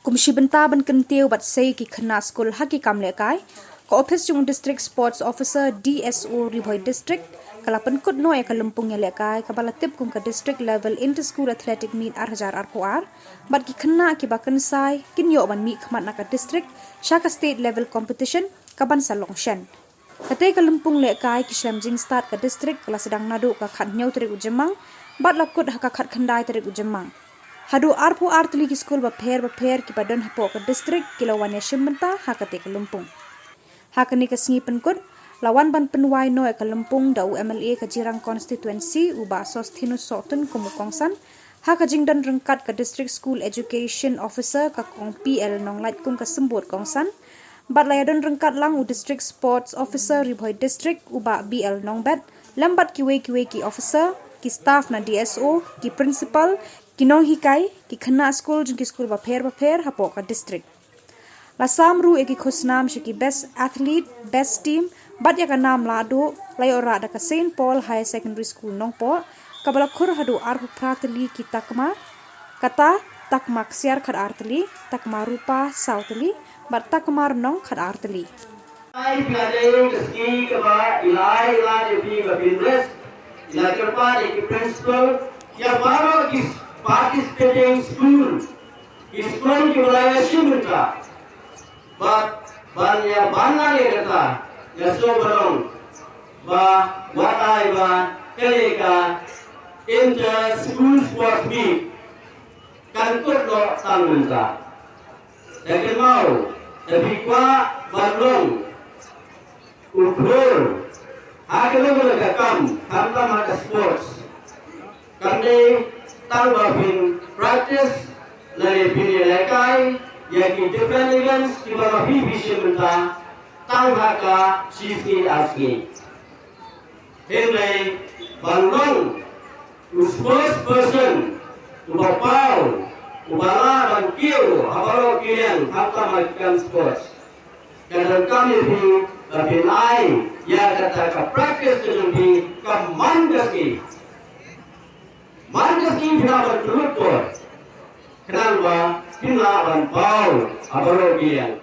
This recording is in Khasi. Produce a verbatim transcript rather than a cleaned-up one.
Kum shi bynta ban kyntiew bad sei ki khynnah skul ha ki kam lehkai, ka ophis jong u District Sports Officer, D S O, Ri Bhoi District ka la pynkut noh ïa ka lympung ïalehkai kaba la tip kum ka District Level Inter School Athletic Meet ar hajar arphew ar, bad ki khynnah kiba kynsai kin ïoh ban mihkhmat na ka district sha ka state level competition kaban sa long shen. Katei ka lympung lehkai ki shlem jingstad ka district ka la sdang naduh ka khathynñiew tarik u Jymmang bad la kut ha ka khatkhyndai tarik u Jymmang. Haduh arphew ar tylli ki skul bapher bapher kiba don hapoh ka district ki la wan ïashim bynta ha katei ka lympung. Ha kane ka sngi pynkut la wan ban pynwai noh ïa ka lympung da u M L A ka Jirang Constituency, u Bah Sosthenes Sohtun, kum u kongsan, ha ka jingdon ryngkat ka District School Education Officer, ka Kong P L Nonglait, kum ka symbud kongsan, bad la ïadon ryngkat lang u District Sports Officer, Ri Bhoi District, u Bah B L Nongbet, lem bad kiwei kiwei ki officer, ki staff na D S O, ki principal, ki nonghikai, ki khynnah skul jong ki skul bapher bapher hapoh ka district. La sam ruh ïa ki khusnam sha ki Best Athlete, Best Team bad ïa ka nam lahduh, la ïoh rah da ka Saint Paul Higher Secondary School Nongpoh, kaba la khur haduh arphew phra tylli ki takma, kata, takma ksiar khatar tylli, takma rupa saw tylli bad takma rnong khatar tylli. Ai phi ade ka ski kaba ilai ilai de phi ba phi dress, ila kerpa de ki principal, ïa baroh ki participating school, ki skul kiba la ïashim bynta. Bad ban ïa ban la ïa kata ïa sngewbha long ba wat ai ba ka lehkai inter school sports meet kan kut noh tang mynta. Da kynmaw da phi kwah ban long u khlur ha kano kano ka kam, khamtam ha ka sports. Kam dei tang ba phin practice lane phin ïalehkai ïa ki different events kiba ma phi phi shim bynta tang ha ka shi sngi ar sngi. Hynrei ban long u sports person uba paw, uba lah ban kiew ha baroh ki liang khamtam ha ki kam sports. Ka donkam ïa phi ba phin ai ïa kata ka practice ka jong phi ka man ka sngi. Man ka sngi phin lah ban pynlut por khnang ba phin lah ban paw ha baroh ki liang.